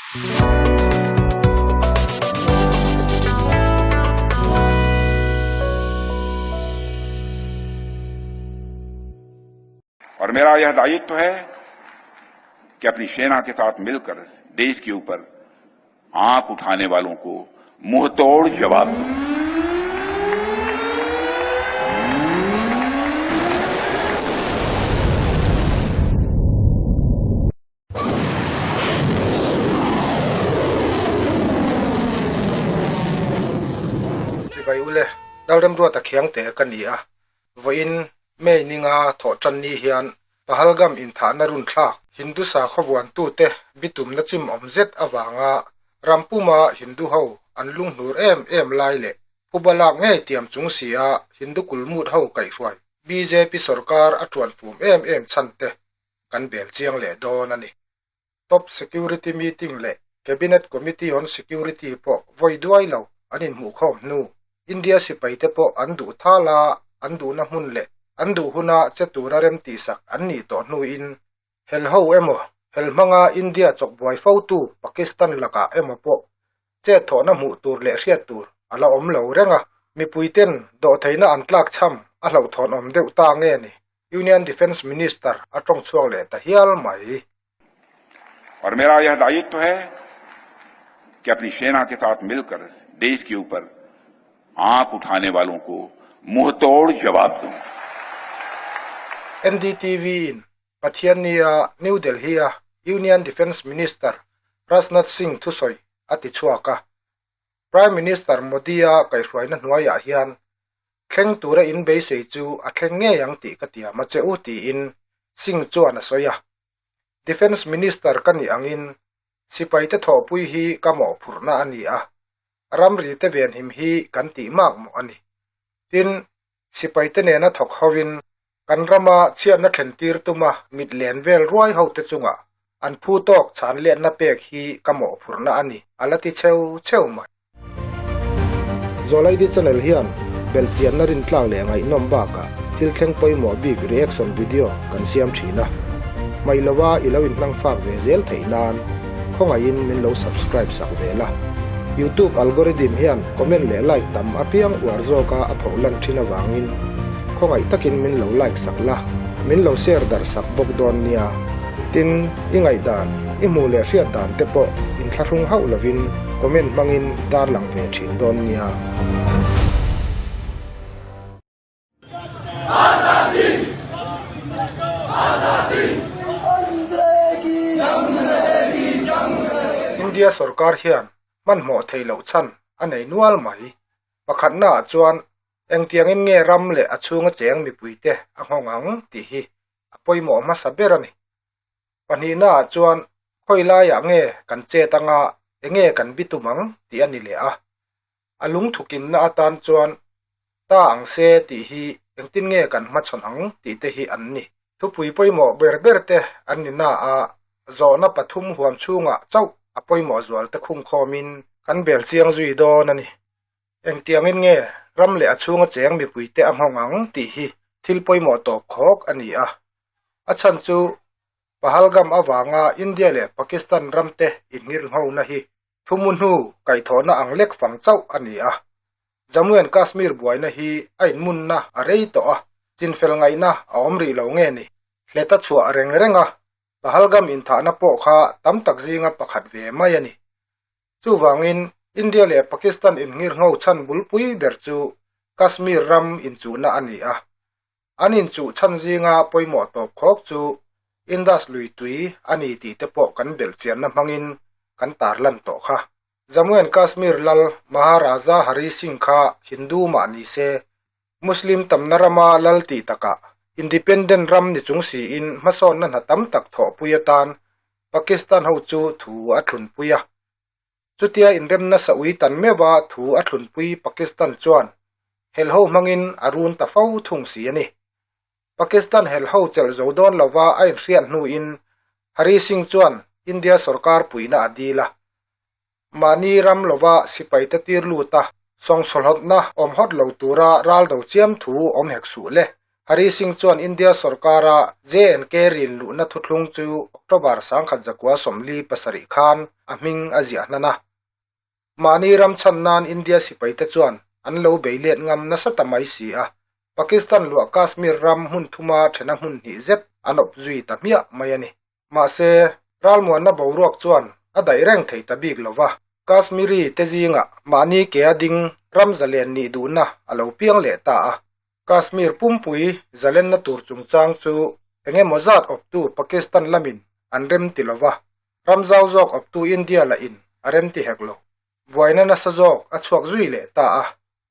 और मेरा यह दायित्व है कि अपनी सेना के साथ मिलकर देश के ऊपर आंख उठाने वालों को मुंह तोड़ जवाब दूं। Chibai ule, Lalremruata Khiangte ka ni a, vawiin May ninga thawh tan ni hian Pahalgam inthahna run thlak Hindu sakhaw vuantute bitumna chim awm zet avanga rampuma Hindu ho an lunghnur em em lai leh phuba lak ngei tiam chung si a Hindu kulmut ho kaihhruai bjp sorkar a tuan fum em em chhan te kan bel chiang leh dawn a ni. Top Security Meeting leh Cabinet Committee on Security pawh vawi duai lo an inhmuhkhawm hnu. India sipaite pawh an duh thal a, an duhna hmun leh an duh huna che tura remtihsak an nih tawh hnuin hel ho emaw, hel hmanga India chawkbuai fotu Pakistan lakah emaw pawh chet thawhna hmuh tur leh hriat tur a la awm lo reng a. Mipuiten dawhtheihna an tlakchham a hlauhthawnawm deuh ta nge ni? Union Defence Minister a tawng chhuak leh ta hial mai. और मेरा यह दायित्व है कि अपनी सेना के साथ मिलकर देश के ऊपर आंख उठाने वालों को मुंह तोड़ जवाब दूं। NDTV in Pathiannia New Delhi-a Union Defence Minister Rajnath Singh thusawi a ti chhuak a. Prime Minister Modi-a kaihhruaina hnuaiah hian thleng tura in beisei chu a thleng ngei ang tih ka tiam a che u tiin Singh chuan a sawi a. Defence Minister ka nih angin sipaite thawhpui hi ka mawhphurhna a ni a, ramrite venhim hi kan tih mak mawh a ni. Tin, sipaite nena thawk hovin kan rama chhiatna thlen tir tuma mit len vel ruai hote chungah an phu tawk chhan letna pek hi ka mawhphurhna a ni, a la ti cheu cheu mai. Zawlaidi channel hian belhchianna rintlak leh ngaihnawm bakah thil thleng pawimawh bik reaction video kan siam thin a, hmaih lova i lo inhmang fak ve zel theih nan khawngaihin min lo subscribe sak ve la. Youtube algorithm hian comment leh like tam apiang uar zawka a phoh lan thin avangin khawngaih takin min lo like sak la, min lo share darh sak bawk dawn nia. Tin, i ngaihdan, i hmuh leh hriat dan te pawh inthlahrung hauh lovin comment hmangin darlang ve thin dawn nia. India sorkar hian hmanhmawh theih loh chhan a nei nual mai. Pakhatnaah chuan engtiangin nge ram leh a chhunga cheng mipuite a nghawng ang tih hi a pawimawh hmasa ber a ni. Pahnihnaah chuan khawi laiah nge kan chet anga enge kan bitum ang tih a ni leh a. A lungthukimna atan chuan ta ang se tih hi engtin nge kan hmachhawn ang tih te hi an ni. Thupui pawimawh ber ber te an ni na a, zawhna pathum huam chhungah chauh a pawimawh zual te khungkhawmin kan bel chiang zui dawn a ni. Engtiangin nge ram leh a chhunga cheng mipuite a nghawng ang tih hi thil pawimawh tawp khawk a ni a. A chhan chu Pahalgam avanga India leh Pakistan ramte inngirnghona hi thumu hnu kaihthawhna ang lek fang chauh a ni a. Jammu and Kashmir buaina hi a inmunna a rei tawh a, chinfel ngaihna a awm rih lo nge ni? Hleta chhuah reng reng a, Pahalgam inthahna pawh kha tam tak zinga pakhat ve mai a ni. Chuvangin, India leh Pakistan inngirngho chhan bulpui ber chu Kashmir ram inchuhna a ni a. An inchuh chhan zinga pawimawh tawp khawk chu Indus lui tui a ni tih te pawh kan belhchianna hmangin kan tarlan tawh kha. Jammu and Kashmir lal Maharaja Hari Singh kha Hindu mah ni se, Muslim tamna rama lal tih takah independent ram ni chung siin hmasawnna hna tam tak thawhpui atan Pakistan ho chu thu a thlunpui a. Chutia inremna saui tan meuha thu a thlunpui Pakistan chuan helho hmangin a run ta fo thung si a ni. Pakistan helho chelh zo dawn lova a inhriat hnuin Hari Singh chuan India sorkar puihna a dil a. Mahni ram lova sipaite tir lut a, sawngsawhlawtna awm hawt lo tura ral do chiam thu awm hek suh le. Hari Singh chuan India sorkara J&K rin luhna thuthlung chu October 1947 khan a hming a ziah hnan a. Mahni ram chhan nan India sipaite chuan an lo bei let ngam nasa ta mai si a, Pakistan luah Kashmir ram hmun thuma thena hmun hnih zet an awp zui ta hmiah mai a ni. Mahse, ralmuanna boruak chuan a daih reng thei ta bik lo va, Kashmiri te zingah mahni kea ding ram zalen nih duhna a lo piang leh ta a. Kashmir pumpui zalenna tur chungchang chu eng emaw zat awptu Pakistan lamin an rem ti lo va, ram zau zawk awptu India lahin a rem ti hek lo. Buaina nasa zawk a chhuak zui leh ta a,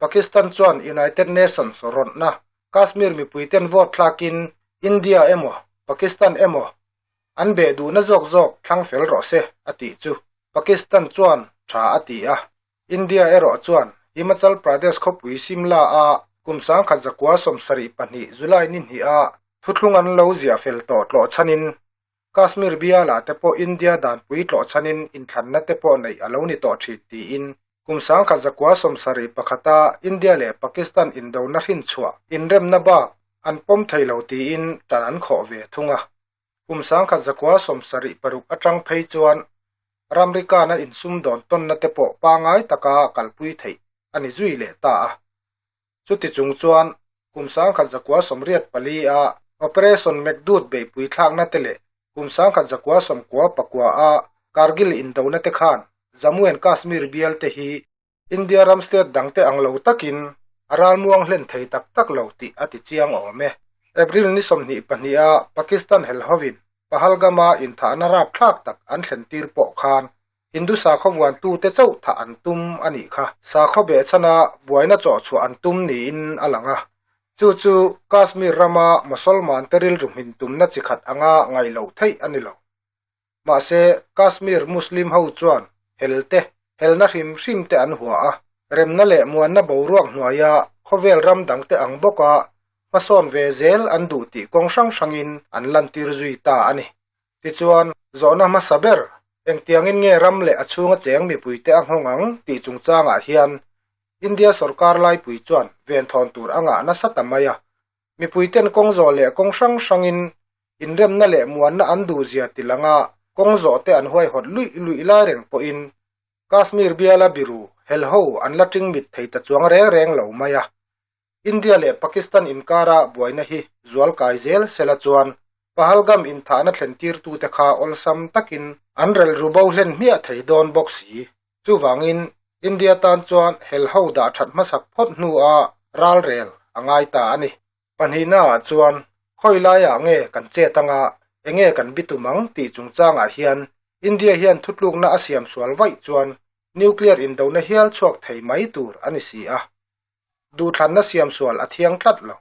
Pakistan chuan United Nations rawnna Kashmir mipuiten vote thlakin India emaw Pakistan emaw an beh duhna zawk zawk thlang fel rawh se a tih chu Pakistan chuan tha a ti a. India erawh chuan Himachal Pradesh khawpui Simla-a kum 1972 July ni hniha thuthlung an lo ziah fel tawh tlawh chhanin Kashmir bialah te pawh India danpui tlawh chhanin inthlanna te pawh neih a lo ni tawh thin tiin kum 1971-a India leh Pakistan indona hrinchhuah inremna bak an pawm thei lo tiin tan an khawh ve thung a. Kum 1976 atang phei chuan ramri kana insumdawn tawnna te pawh pangai taka kalpui theih a ni zui leh ta a. Chuti chung chuan kum 1984-a Operation Meghdoot beihpui thlakna te leh kum 1999-a Kargil indona te khan Jammu and Kashmir bial te hi India ram state dangte ang lo takin a ralmuang hlen thei tak tak lo tih a ti chiang awm e. April ni 22-a Pakistan helhovin Pahalgam-a inthahna rapthlak tak an thlen tir pawh khan Hindu sakhaw vuantute chauh thah an tum a nih kha. Sakhaw behchhana buaina chawhchhuah an tum niin a lang a. Chu chu Kashmir rama Mosolman te rilru hmin tumna chi khat anga ngaih loh theih a ni lo. Mahse, Kashmir Muslim ho chuan hel te, helna hrim hrim te an hua a, remna leh muanna boruak hnuaia khawvel ram dangte ang bawka hmasawn ve zel an duh tih kawng hrang hrangin an lantir zui ta a ni. Tichuan, zawhna hmasa ber, engtiangin nge ram leh a chhunga cheng mipuite a nghawng ang tih chungchangah hian India sorkar laipui chuan venthawn tur a ngah nasa ta mai a. Mipuiten kawng zawh leh kawng hrang hrangin inremna leh muanna an duhzia ti langa kawng zawh te an huaihawt luih luih lai reng pawhin Kashmir biala biru helho an la ṭing mit thei ta chuang reng reng lo mai a. India leh Pakistan inkara buaina hi zual kai zel sela chuan Pahalgam inthahna thlentirtute kha awlsam takin an relru bo hlen hmiah thei dawn bawk si. Chuvangin India tan chuan helho dah that hmasak phawt hnua ralrel a ngai ta a ni. Pahnihnaah chuan khawi laiah nge kan chet anga enge kan bitum ang tih chungchangah hian India hian thutlukna a siam sual vaih chuan nuclear indona hial chhuak thei mai tur a ni si a. Duhthlanna siam sual a thiang tlat lo.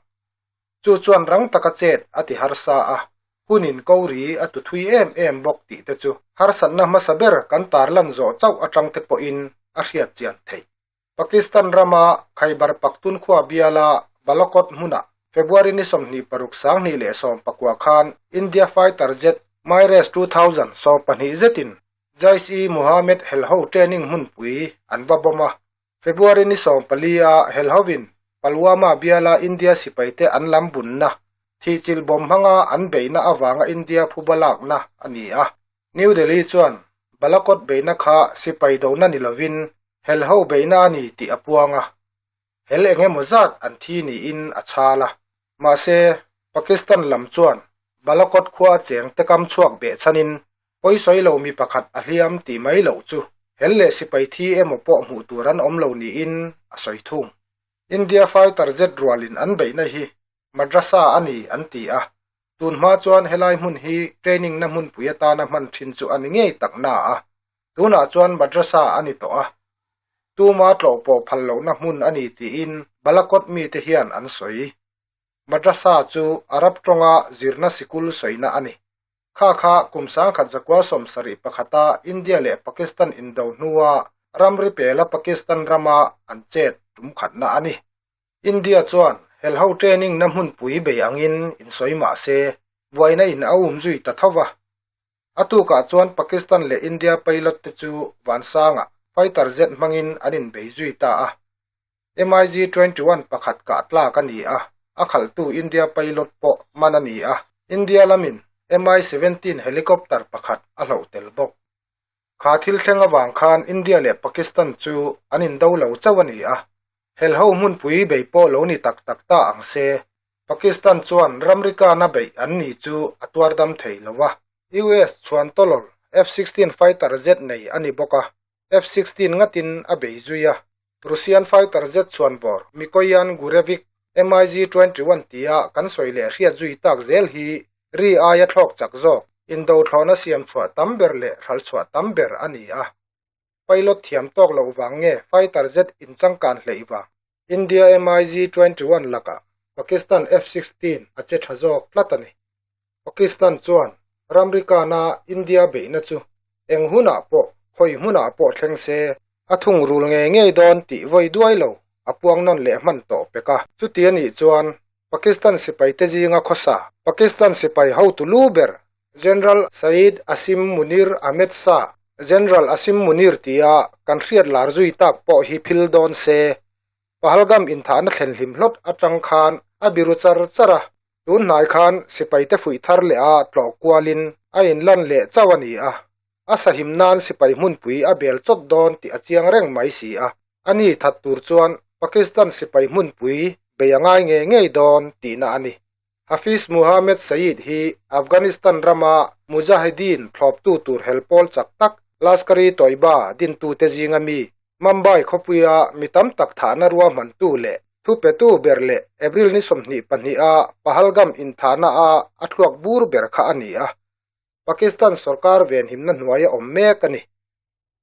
Chu chuan rang taka chet a ti harsa a, hunin ko ri a tu thui em em bawk tih te chu harsatna hmasa ber kan tarlan zawh chauh atang te pawhin a hriat chian theih. Pakistan rama Khyber Pakhtunkhwa biala Balakot hmunah February ni 26 2019 khan India fighter jet Mirage 2012 zetin Jaish-e-Mohammed helho training hmunpui an va bomb a. February ni 14 a helhovin Pulwama biala India sipaite an lam bunna, thihchilh bawm hmanga an beihna avanga India phuba lakna a ni a. New Delhi chuan Balakot beihna kha sipai dona ni lovin helho beihna a ni tih a puang a, hel eng emaw zat an thi niin a chhal a. Mahse, Pakistan lam chuan Balakot khua a cheng te kam chhuak behchhanin pawisawi lo mi pakhat a hliam tih mai loh chu hel leh sipai thi emaw pawh hmuh tur an awm lo niin a sawi thung. India fighter jet rualin an beihna hi madrasa a ni an ti a, tun hma chuan helai hmun hi training na hmunpui atana hman thin chu a ni ngei tak na a, tunah chuan madrasa a ni tawh a, tuma tlawh pawh phal lohna hmun a ni tiin Balakot mite hian an sawi. Madrasa chu Arab tawnga zirna sikul sawina a ni. Kha kha kum 1971-a India leh Pakistan indo hnua ramri pela Pakistan rama an chet tum khatna a ni. India chuan helho training na hmunpui bei angin insawi mah se, buaina in a um zui ta tho va. A tukah chuan Pakistan leh India pilot te chu vansangah fighter jet hmangin an inbei zui ta a. MiG-21 pakhat kah tlak a ni a, A khalhtu India pilot pawh man a ni a, India lamin Mi-17 helicopter pakhat a hloh tel bawk. Kha thil thleng avang khan India leh Pakistan chu an indo lo chauh a ni a, helho hmunpui bei pawh lo ni tak tak ta ang se, Pakistan chuan ramrikana beih an ni chu a tuar dam thei lo va. US chuan tawlawl F-16 fighter jet nei a ni bawk a, F-16 ngatin a bei zui a. Russian fighter jet chhuanvawr Mikoyan Gurevich MiG-21 tia kan sawi leh hriat zui tak zel hi ri aia thlawk chak zawk, indo thlawhna siam chhuah tam ber leh hral chhuah tam ber a ni a. Pilot thiam tawk loh vang nge fighter jet inchangkan hleih vang? India MiG-21 lakah Pakistan F-16 a che tha zawk tlat a ni. Pakistan chuan ramrikana India beihna chu eng hunah pawh khawi hmunah pawh thleng se a thungrul ngei ngei dawn tih vawi duai lo a puang nawn leh hman tawh pek a. Chuti a nih chuan Pakistan sipaite zinga khawsa Pakistan sipai hotu lu ber General Syed Asim Munir Ahmed Shah, General Asim Munir tia kan hriat lar zui tak pawh hi phil dawn se Pahalgam inthahna thlen hlim hlawt atang khan a biru char char a, tun hnai khan sipaite fuih thar leh a tlawh kualin a inlan leh chauh a ni a, a sahim nan sipai hmunpui a bel chawt dawn tih a chiang reng mai si a, a ni that tur chuan Pakistan sipai hmunpui bei a ngai ngei ngei dawn tihna a ni. Hafiz Muhammad Saeed hi Afghanistan rama Mujahideen thlawptu tur helpawl chak tak Lashkar-e-Toiba dintute zinga mi Mumbai khawpuia mi tam tak thahna ruahmantu leh thupetu ber leh April ni 22 a Pahalgam inthahna a a thluak bur ber kha a ni a, Pakistan sorkar venhimna hnuaia awm mek a ni.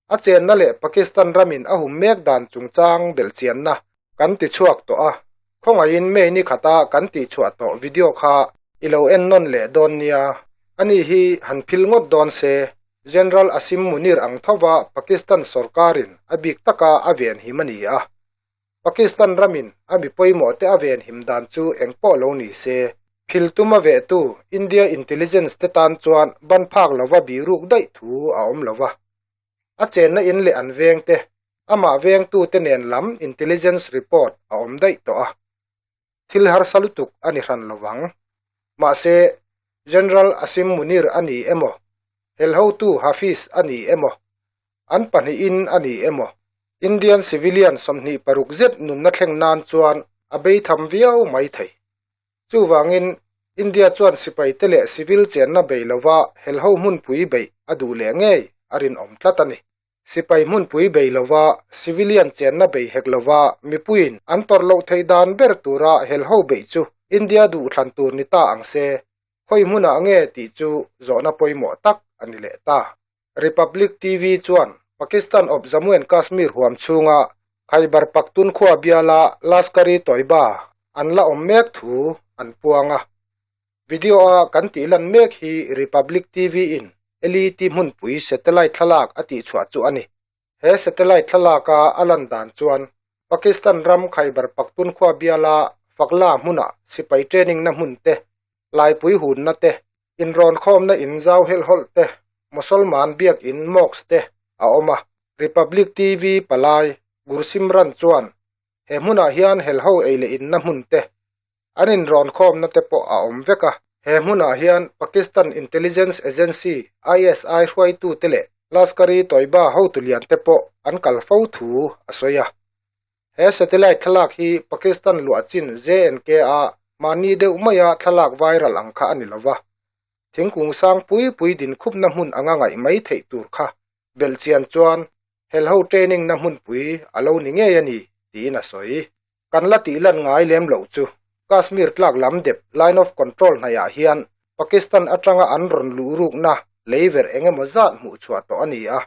A chenna leh Pakistan ramin a hum mek dan chungchang belhchianna kan ti chhuak tawh a, khawngaihin May ni khata kan tihchhuah tawh video kha i lo en nawn leh dawn nia. Ani hi han phil ngawt dawn se, General Asim Munir ang thova Pakistan sorkarin a bik taka a venhim a ni a. Pakistan ramin a mi pawimawh te a venhim dan chu eng pawh lo ni se, phil tum a vehtu India intelligence te tan chuan ban phak lova biruk daih thu a awm lo va. A chenna in leh an veng te, amah vengtute nen lam intelligence report a awm daih tawh a. Thil harsa lutuk a ni hran lo vang. Mahse, General Asim Munir a ni emaw, helhotu Hafiz a ni emaw, an pahnihin a ni emaw, Indian civilian 26 zet nunna thleng nan chuan a bei tham viau mai thei. Chuvangin, India chuan sipaite leh civil chenna bei lova helho hmunpui beih a duh leh ngei a rinawm tlat a ni. Sipai hmunpui bei lova civilian chenna bei hek lova mipuiin an tawrh loh theih dan ber tura helho beih chu India duhthlan tur ni ta ang se, khawi hmunah nge tih chu zawhna pawimawh tak a ni leh ta. Republic TV chuan Pakistan awp Jammu and Kashmir huam chhunga Khyber Pakhtunkhwa biala Lashkar-e-Toiba an la awm mek thu an puang a. Video-a kan tih lan mek hi Republic TV in LET hmunpui satellite thlalak a tihchhuah chu a ni. He satellite thlalaka a lan dan chuan Pakistan ram Khyber Pakhtunkhwa biala Fakla hmuna sipai training na hmun te, laipui hunna te, inrawnkhawmna in zau helhhawlh te, Mosolman biakin mosque te a awm a. Republic TV palai Gursimran chuan he hmunah hian helho ei leh inna hmun te, An inrawnkhawmna te pawh a awm vek a. He hmunah hian Pakistan Intelligence Agency, ISI, hruaitute leh Lashkar-e-Toiba hotu lian te pawh an kal fo thu a sawi a. He satellite thlalak hi Pakistan luah chin JNK-a mahni deuh maia thlalak viral ang kha a ni lo va. Thingkung sang pui pui dinkhupna hmun anga ngaih mai theih tur kha belhchian chuan helho training na hmunpui a lo ni ngei a ni, tiin a sawi. Kan la tih lan ngai lem loh chu Kashmir tlak lam dep Line of Control hnaihah hian Pakistan atanga an rawn luh rukna lei ver eng emaw zat hmuh chhuah tawh a ni a.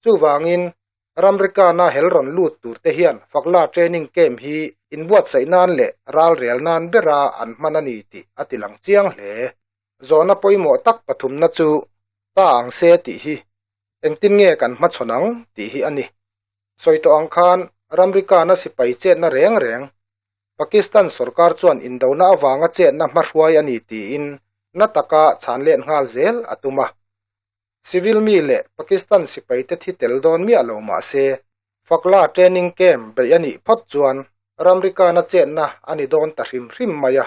Chuvangin, ramrikana hel rawn lut turte hian Fakla Training Camp hi inbuatsaih nan leh ralrel nan bera an hman a ni tih a tilang chiang hle. Zawhna pawimawh tak pathumna chu ta ang se tih hi engtin nge kan hmachhawn ang tih hi a ni. Sawi tawh ang khan ramrikana sipai chetna reng reng Pakistan sorkar chuan indona avanga chetna hmahruai a ni tiin na taka chhan let nghal zel a tum a. Civil mi leh Pakistan sipaite thi tel dawn miah lo mah se, Fakla training camp beih a nih phawt chuan. Ramrikana chetna a ni dawn ta hrim hrim mai a,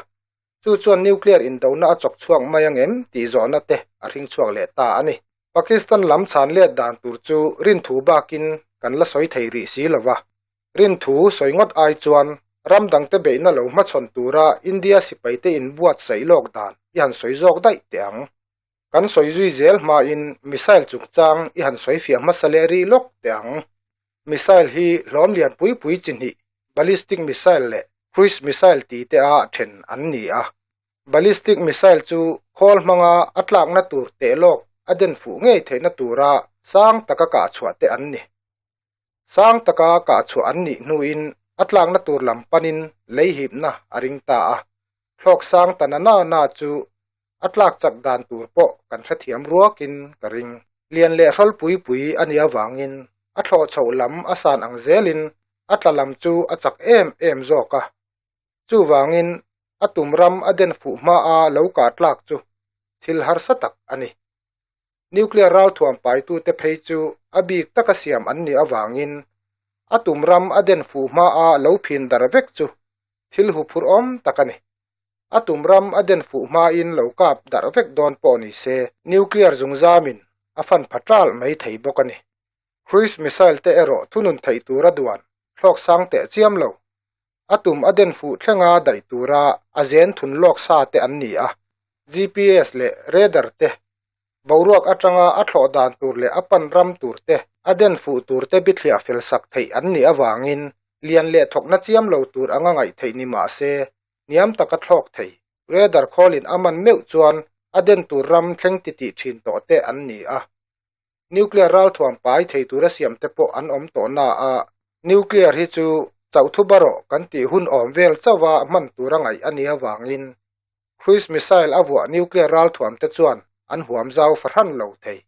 chu chuan nuclear indona a chawk chhuak mai ang em tih zawhna te a hring chhuak leh ta a ni. Pakistan lam chhan let dan tur chu rinthu bakin kan la sawi thei rih si lo va, rinthu sawi ngawt ai chuan ram dangte beihna lo hmachhawn tura India sipaite inbuatsaih lawk dan i han sawi zawk daih teh ang. Kan sawi zui zel hmain missile chungchang i han sawi fiah hmasa leh rih lawk teh ang. Missile hi hlawm lian pui pui chi hnih, ballistic missile leh cruise missile ti te a then an ni a. Ballistic missile chu khawl hmanga a tlakna tur teh lawk a den fuh ngei theihna tura sang taka kah chhuah te an ni. Sang taka kah chhuah an nih hnuin a tlakna tur lam panin lei hipna a ring ta a. Thlawk sang ta na na na chu a tlak chak dan tur pawh kan hrethiam ruakin ka ring. Lian leh hrawl pui pui a nih avangin a thlawh chhoh lam a san ang zelin a tla lam chu a chak em em zawk a. Chuvangin a tum ram a den fuh hmaa lo kah tlak chu thil harsa tak a ni. Nuclear ralthuam paitute phei chu a bik taka siam an nih avangin a tum ram a den fuh hmaa lo phin dar vek chu thil huphurh awm tak a ni. A tum ram a den fuh hmain lo kap darh vek dawn pawh ni se, nuclear zungzamin a fan pha ṭal mai thei bawk a ni. Cruise missile te erawh thunun theih tura duan thlawk sang teh chiam lo. A tum a den fuh thlenga daih tura a zen thun lawk sa te an ni a, GPS leh radar te, boruak atanga a thlawh dan tur leh a pan ram tur te, a den fuh tur te bithliah fel sak theih an nih avangin lian leh thawkna chiam lo tur anga ngaih theih ni mah se, hniam taka thlawk thei. Radar khawlin a man meuh chuan a den tur ram thleng titih thin tawh te an ni a. Nuclear ralthuam pai thei tura siam te pawh an awm tawh na a, nuclear hi chu chauhthu barawh kan tih hun awm vel chauha hman tura ngaih a nih avangin cruise missile a vuah nuclear ralthuam te chuan an huam zau fahran lo thei.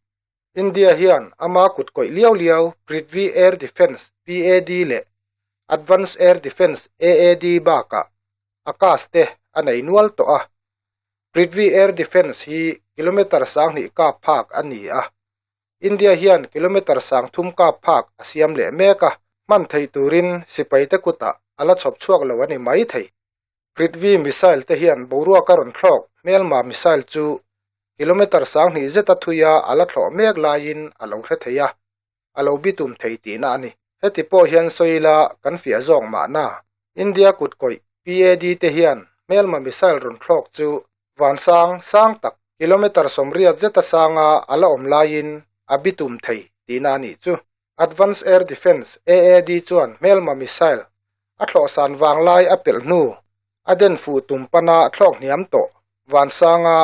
India hian ama kut kawih liau liau Prithvi Air Defence, PAD, leh Advance Air Defence, AAD, bakah Akash te a nei nual tawh a. Prithvi Air Defence hi kilometre 2000 kap phak a ni a, India hian kilometre 3000 kap phak a siam leh mek a, hman theih turin sipaite kutah a la chhawp chhuak lo a ni mai thei. Prithvi missile te hian boruak a rawn thlawk hmelma missile chu kilometre 2000 zeta thuia a la thlawh mek laiin a lo hre thei a, a lo bitum thei tihna a ni. Heti pawh hian sawi ila kan fiah zawk mahna. India kut kawih PAD te hian hmelma missile rawn thlawk chu vansang sang tak kilometre 80 zeta sanga a la awm laiin a bitum thei tihna a nih chu. Advanced Air Defence, AAD, chuan hmelma missile a thlawhsan vanglai a pelh hnu a den fuh tum pana thlawk hniam tawh vansanga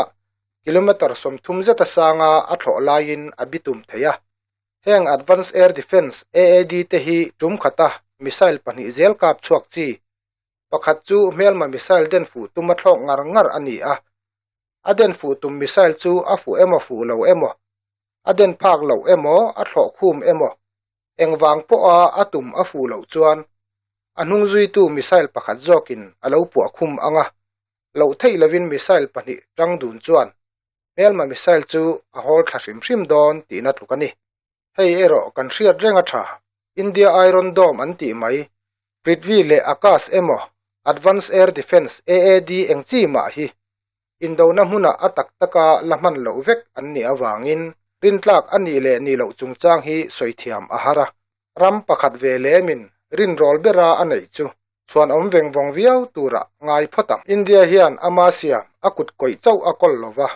kilometre 30 zeta sanga a thlawh laiin a bitum thei a. Heng Advanced Air Defence, AAD, te hi tum khata missile pahnih zel kap chhuak chi pakhat chu hmelma missile den fuh tuma thlawk ngar ngar a ni a. A den fuh tum missile chu a fuh emaw fuh lo emaw, a den phak loh emaw, a thlawh khum emaw, engvang pawha a tum a fuh loh chuan a hnung zuitu missile pakhat zawkin a lo puah khum ang a, loh theih lovin missile pahnih tang dun chuan hmelma missile chu a hawl thla hrim hrim dawn tihna tluk a ni. Hei erawh kan hriat reng a tha. India Iron Dome an tih mai, Prithvi leh Akash emaw Advanced Air Defence, AAD, eng chi mah hi indona hmunah a tak taka la hman loh vek an nih avangin rintlak a nih leh nih loh chungchang hi sawi thiam a har a. Ram pakhat ve lemin rinrawl bera a neih chu chhuan awm veng vawng viau turah ngai phawt ang. India hian ama siam a kut kawih chauh a kawl lo va,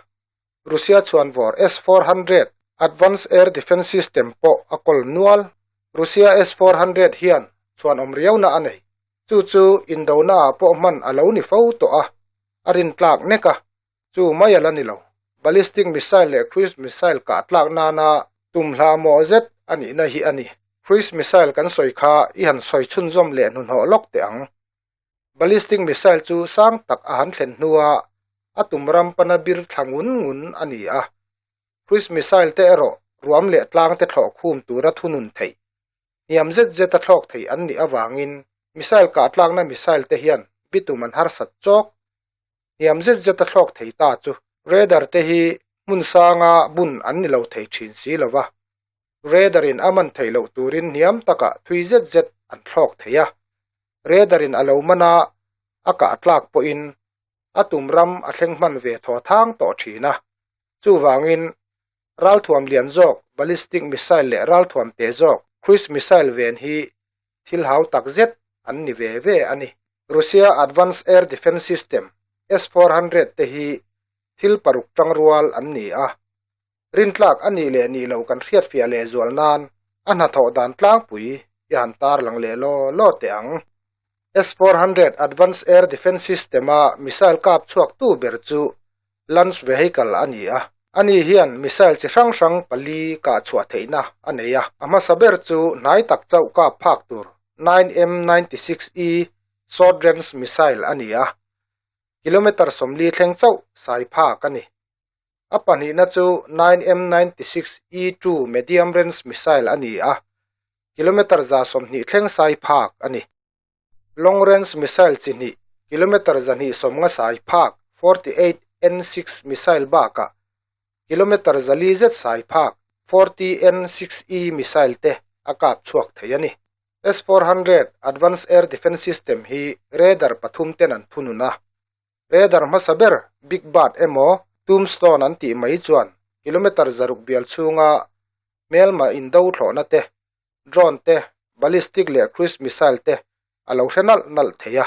Russia chhuanvawr S-400 Advanced Air Defence System pawh a kawl nual. Russia S-400 hian chhuan awm riauna a nei. Chu chu indonaah pawh hman a lo ni fo tawh a, a rintlak nek a, chu mai a la ni lo. Ballistic missile leh cruise missile kah tlak nana tum hla mawh zet a nihna hi a ni. Cruise missile kan sawi kha i han sawi chhunzawm leh hnuhnawh lawk teh ang. Ballistic missile chu sang tak a han thlen hnua a tum ram pana bir thla ngun ngun a ni a. Cruise missile te erawh ruam leh tlang te thlawh khum tura thunun theih hniam zet zeta thlawk thei an nih avangin missile kah tlakna missile te hian bitum an harsat chawk. Hniam zet zeta thlawk thei ta chu radar te hi hmun sanga bun an ni lo thei thin si lo va, radar in a man theih loh turin hniam takah thui zet zet an thlawk thei a. Radar in a lo man a, a kah tlak pawhin a tum ram a thleng hman ve thaw thang tawh thin a. Chuvangin, ralthuam lian zawk ballistic missile leh ralthuam te zawk cruise missile ven hi thil hau tak zet an ni ve ve a ni. Russia Advanced Air Defense System, S-400 te hi thil paruk tangrual an ni a. Rintlak a nih leh nih loh kan hriatfiah lehzual nan a hnathawh dan tlangpui i han tarlang leh law law teh ang. S-400 Advanced Air Defense System-a missile kap chhuaktu ber chu Launch Vehicle a ni a. Ani hian missile chi hrang hrang pali kah chhuah theihna a nei a. A hmasa ber chu hnai tak chauh kap phak tur 9M96E Short Range Missile a ni a. Kilometer 40 thleng chauh sai phak a ni. A pahnihna chu 9M96 E2 Medium Range Missile a ni a, kilometer 120 thleng sai phak a ni. Long Range Missile chi hnih, kilometer 250 sai phak 48 N6 Missile bakah kilometer 400 zet sai phak 40 N6E Missile te a kap chhuak thei a ni. S-400 Advanced Air Defense System hi radar pathum ten an thunun a. Radar hmasa ber Big Bird emaw Tombstone an tih mai chuan kilometer 600 bial chhunga hmelma indo thlawhna te, drone te, ballistic leh cruise missile te a lo hre nalh nalh thei a.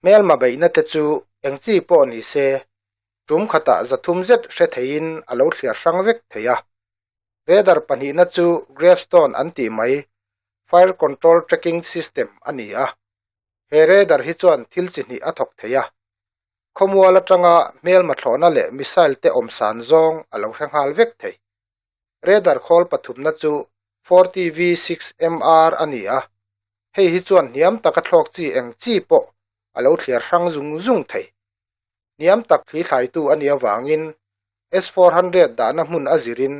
Hmelma beihna te chu eng chi pawh ni se, tum khatah 300 zet hre theiin a lo thliar hrang vek thei a. Radar pahnihna chu Gravestone an tih mai Fire Control Tracking System a ni a. He radar hi chuan thil chi hnih a thawk thei a, khawmual atanga hmelma thlawhna leh missile te awm san zawng a lo hre nghal vek thei. Radar khawl pathumna chu 40V6MR a ni a, hei hi chuan hniam taka thlawk chi eng chi pawh a lo thliar hrang zung zung thei. Hniam tak thli thlaitu a nih avangin S-400 dahna hmun a zirin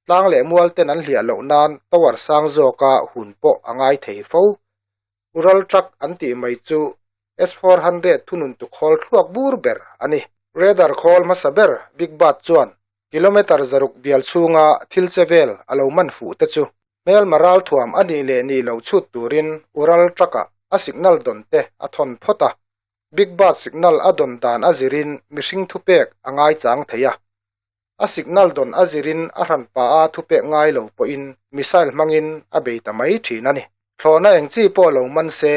tlang leh mual ten an hliah loh nan tower sang zawka hun pawh a ngai thei fo. Ural truck an tih mai chu S-400 thunun tu khawl thluak bur ber a ni. Radar khawl hmasa ber Big Bird chuan kilometer 600 bial chhunga thil che vel a lo man fuh te chu hmelma ral thuam a nih leh nih loh chhut turin Ural truck-ah a signal dawn te a thawn phawt a. Big Bird signal a dawn dan a zirin mihring thupek a ngaichang thei a. A signal dawn a zirin a hran pa a thupek ngai lo pawhin missile hmangin a bei ta mai thin a ni. Thlawhna eng chi pawh lo man se,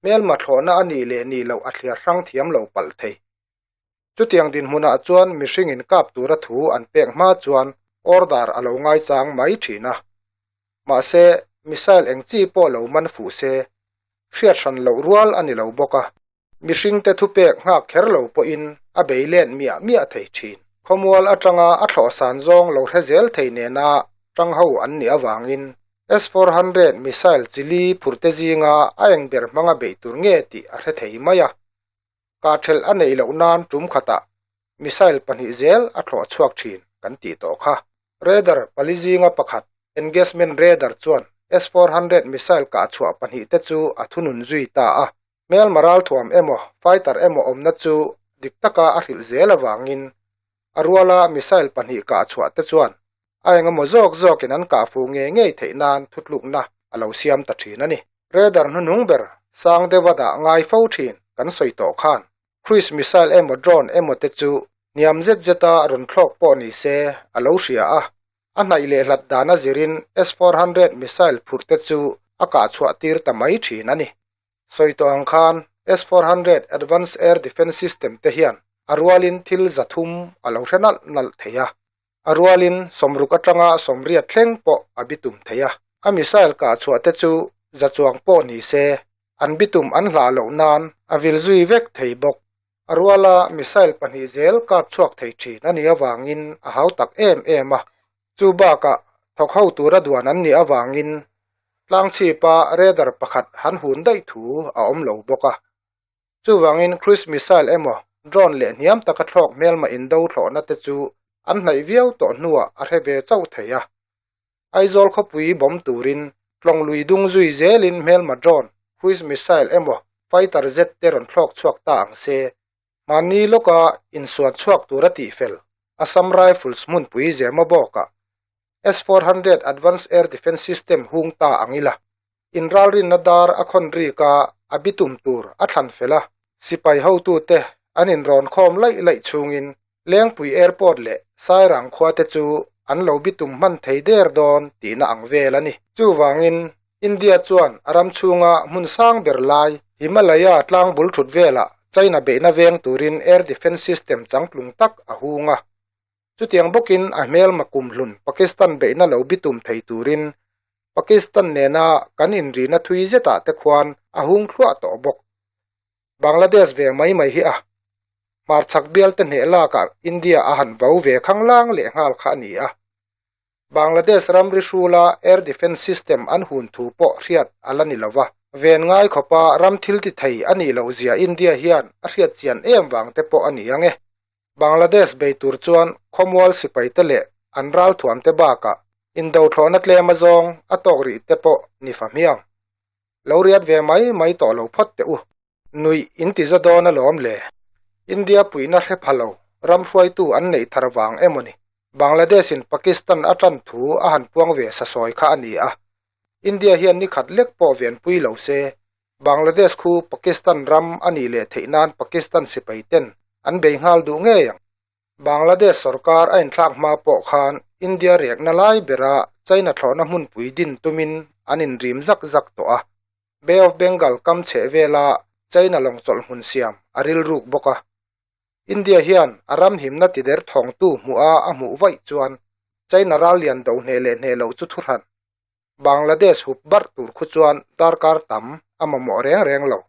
hmelma thlawhna a nih leh nih loh a thliar hrang thiam lo palh thei. Chutiang dinhmunah chuan mihring inkap tura thu an pek hma chuan order a lo ngaichang mai thin a. Mahse, missile eng chi pawh lo man fuh se, hriat hran loh rual a ni lo bawk a. Mihringte thupek nghak kher lo pawhin a bei let miah miah thei thin. Khawmual atanga a thlawh san zawng lo hre zel thei nena tang ho an nih avangin S-400 missile chili phurte zinga a eng ber hmanga beih tur nge tih a hre thei mai a. Kahthelh a neih loh nan tum khatah missile pahnih zel a thlawh chhuak thin kan tih tawh kha. Radar pali zinga pakhat engagement radar chuan S-400 missile kah chhuah pahnih te chu a thunun zui ta a. Hmelma ralthuam emaw fighter emaw awmna chu dik taka a hrilh zel avangin a ruala missile pahnih kah chhuah te chuan a engemaw zawk zawkin an kah fuh ngei ngei theih nan thutlukna a lo siam ta thin a ni. Radar hnuhnung ber sang deuha dah ngai fo thin kan sawi tawh khan cruise missile emaw drone emaw te chu hniam zet zeta rawn thlawk pawh ni se a lo hria a, a hnaih leh hlat dan a zirin S-400 missile phurh te chu a kah chhuah tir ta mai thin a ni. Sawi tawh ang khan S-400 Advanced Air Defense System te hian a rualin thil 300 a lo hre nalh nalh thei a, a rualin 60 atanga 80 thleng pawh a bitum thei a. A missile kah chhuah te chu za chuang pawh ni se, an bitum an hlah loh nan a vil zui vek thei bawk. A ruala missile pahnih zel kap chhuak thei thin a nih avangin a hau tak em em a. Chu bakah thawk ho tura duan an nih avangin tlangchhipa radar pakhat han hun daih thu a awm lo bawk a. Chuvangin cruise missile emaw drone leh hniam taka thlawk hmelma indo thlawhna te chu an hnaih viau tawh hnuah a hre ve chauh thei a. Aizawl khawpui bawm turin tlawng lui dung zui zelin hmelma drone, cruise missile emaw fighter jet te rawn thlawk chhuak ta ang se. Mahni lawka insuan chhuak tura tihfel Assam Rifles hmunpui Zemabawkah S-400 Advanced Air Defence System hung ta ang ila. Inralrinna dar a khawn rik a, a bitum tur a thlan fel a, sipai hotute an inrawn khawm laih laih chhungin Lengpui Airport leh Sairang khua te chu an lo bitum hman thei der dawn tihna ang vel a ni. Chuvangin, India chuan a ram chhunga hmun sang ber lai Himalaya tlang bul thut velah China beihna veng turin Air Defence System changtlung tak a hung a. Chutiang bawkin a hmelma kumhlun Pakistan beihna lo bitum thei turin Pakistan nena kan inrina thui zetah te khuan a hung thluah tawh bawk. Bangladesh ve mai mai hi a hmarchhak bialte hneh lakah India a han vau ve khanglang leh nghal kha a ni a. Bangladesh ramri hrula air defence system an hun thu pawh hriat a la ni lo va. Ven ngai khawpa ram thil ti thei a nih loh zia India hian a hriat chian em vang te pawh a ni ang e. Bangladesh bei tur chuan khawmual sipaite leh an ralthuamte bakah indo thlawhna tlem azawng a tawk rih te pawh ni fa hmiang. Lo riat ve mai mai tawh lo phawt teh u. Nuih in ti za dawn alawm le. India puihna hre pha lo, ram hruaitu an neih thar vang emaw ni. Bangladesh in Pakistan a tan thu a han puang ve sasawi kha a ni a. India hian ni khat lek pawh venpui lo se, Bangladesh khu Pakistan ram a nih leh theih nan Pakistan sipai ten an bei nghal duh ngei ang. Bangladesh sorkar a inthlak hma pawh khan India riakna lai bera China thlawhna hmunpui din tumin an inrim zak zak tawh a. Bay of Bengal kam chheh vela China lawng chawlh hmun siam a rilruk bawk a. India hian a ram himna tider thawngtu hmuha a hmuh vaih chuan China ral lian do hneh leh hneh loh chu thuhran Bangladesh hup barh tur khu chuan darkar tam a mamawh reng reng lo.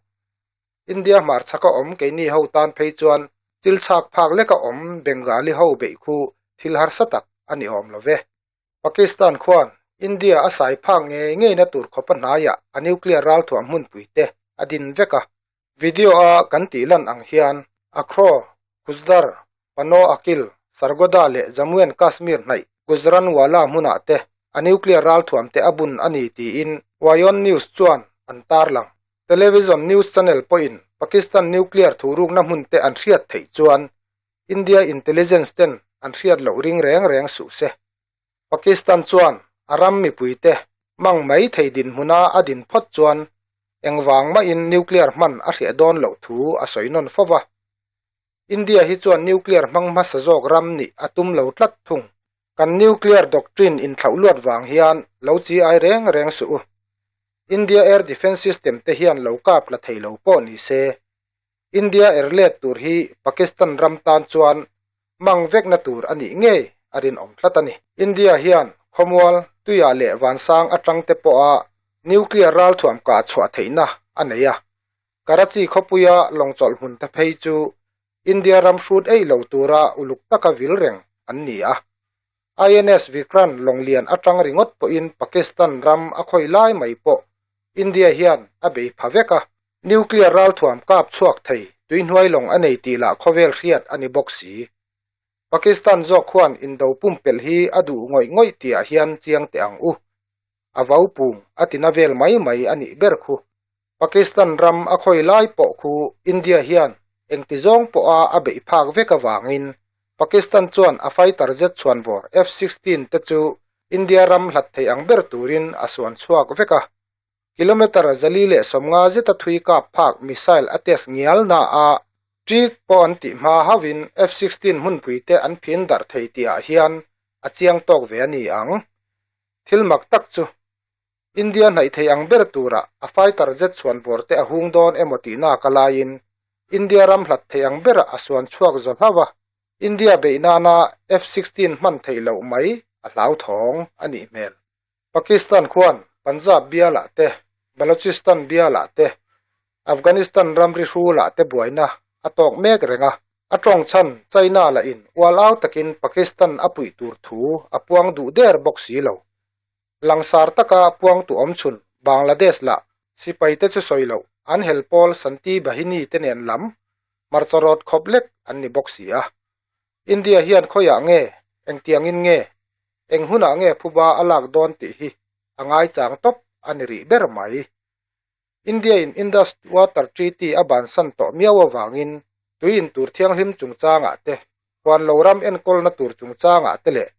India hmarchhaka awm keini ho tan phei chuan thil chhak phak leka awm Bengali ho beih khu thil harsa tak a ni awm lo ve. Pakistan khuan India a sai phak ngei ngeina tur khawpa hnaiah a nuclear ralthuam hmunpui te a din vek a. Video a kan tih lan ang hian Akhro, Khuzdar, Pano Akil, Sargodha leh Jammu and Kashmir hnaih Gujranwala hmunah te a nuclear ralthuam te a bun a ni tiin Wayon News chuan an tarlang. Television news channel pawhin Pakistan nuclear thurukna hmun te an hriat theih chuan India intelligence ten an hriat loh ring reng reng suh se. Pakistan chuan a ram mipuite mang mai thei dinhmuna a din phawt chuan engvang mahin nuclear hman a hriah dawn loh thu a sawi nawn fo va. India hi chuan nuclear hmang hmasa zawk ram nih a tum lo tlat thung. Kan nuclear doctrine inthlauh luat vang hian lo chi ai reng reng suh u. India air defence system te hian lo kap la thei lo pawh ni se. India air let tur hi Pakistan ram tan chuan mang vekna tur a nih ngei a rinawm tlat a ni. India hian khawmual, tuiah leh vansang atang te pawha nuclear ralthuam kah chhuah theihna a nei a. Karachi khawpuia lawng chawlh hmun te phei chu India ram hrut ei lo tura uluk taka vil reng an ni a. INS Vikrant lawng lian atang ringawt pawhin Pakistan ram a khawi lai mai pawh India hian a bei pha vek a. Nuclear ralthuam kap chhuak thei tuihnuai lawng a nei tih lah khawvel hriat a ni bawk si. Pakistan zawk khuan indo pumpelh hi a duh ngawih ngawih tihah hian chiang teh ang u. A vau pung a tina vel mai mai a nih ber khu. Pakistan ram a khawi lai pawh khu India hian engti zawng pawha a beih phak vek avangin Pakistan chuan a fighter jet chhuanvawr F-16 te chu India ram hlat thei ang ber turin a suan chhuak vek a. Kilometre 450 zeta thui kap phak missile a test ngial na a, ṭik pawh an tih hma hauhin F-16 hmunpui te an phin darh thei tihah hian a chiang tawk ve a ni ang. Thil mak tak chu India hnaih thei ang ber tura a fighter jet chhuan vawr te a hung dawn emaw tihna ka laiin India ram hlat thei ang berah a suan chhuak zaw hlauh a, India beih nana F-16 hman theih loh mai a hlauthawng a nih hmel. Pakistan khuan Punjab bialah te, Balochistan bialah te, Afghanistan ramri hrulah te buaina a tawk mek reng a, a tawng chhan China lahin ual au takin Pakistan a puih tur thu a puang duh der bawk si lo. Langsar taka puangtu awm chhun Bangladesh lah sipaite chu sawi loh an hel pawl Santi Bahini te nen lam hmarcha rawt khawp lek an ni bawk si a. India hian khawiah nge, engtiangin nge, eng hunah nge phuba a lak dawn tih hi a ngaichang tawp a ni rih ber mai. India in Indus Water Treaty a bansan tawh miau avangin tui in tur thianghlim chungchangah te, huan lo ram enkawlna tur chungchangah te leh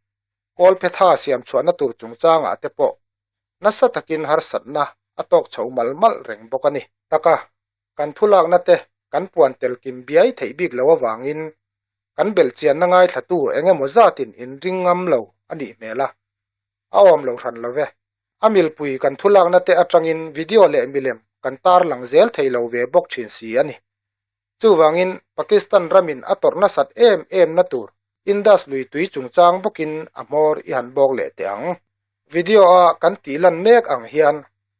Kawlphetha siam chhuahna tur chungchangah te pawh nasa takin harsatna a tawk chho malh malh reng bawk a ni. Taka, kan thulakna te kan puan tel kim biai theih bik lo avangin kan belhchianna ngaithlatu eng emaw zatin inring ngam lo a nih hmel a, a awm lo hran lo ve. A milpui kan thulakna te atangin video leh milem kan tarlang zel thei lo ve bawk thin si a ni. Chuvangin Pakistan ramin a tawrh nasat em em na tur Indus lui tui chungchang bawkin a hmawr i han bawk leh teh ang. Video a kan tih lan mek ang hian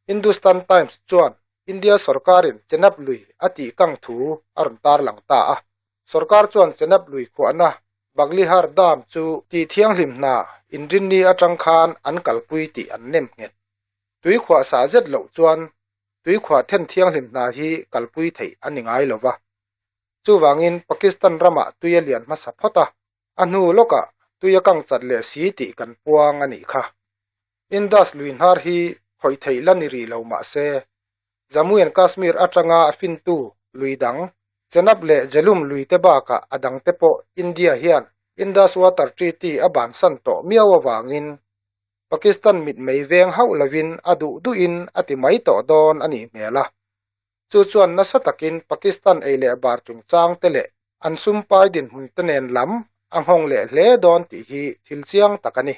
Hindustan Times chuan India sorkarin Chenab lui a tih kang thu a rawn tarlang ta a. Sorkar chuan Chenab lui khuahna Baglihar Dam chu tih thianghlim hna inrinni atang khan an kalpui tih an nem nghet. Tui khuah sah zet loh chuan tuikhuah then thianghlim hna hi kalpui theih a ni ngai lo va. Chuvangin Pakistan ramah tui a lian hmasa phawt a, a hnu lawkah tui a kang chat leh si tih kan puang a nih kha. Indus lui hnar hi khawih theih la ni rih lo mah se, Jammu and Kashmir atanga a fintu lui dang, Chenab leh Jhelum lui te bakah a dangte pawh India hian Indus Water Treaty a bansan tawh miau avangin Pakistan mitmei veng hauh lovin a duh duhin a ti mai tawh dawn a nih hmel a. Chu chuan nasa takin Pakistan ei leh bar chungchang te leh an sumpai dinhmun te nen lam a nghawng leh hle dawn tih hi thil chiang tak a ni.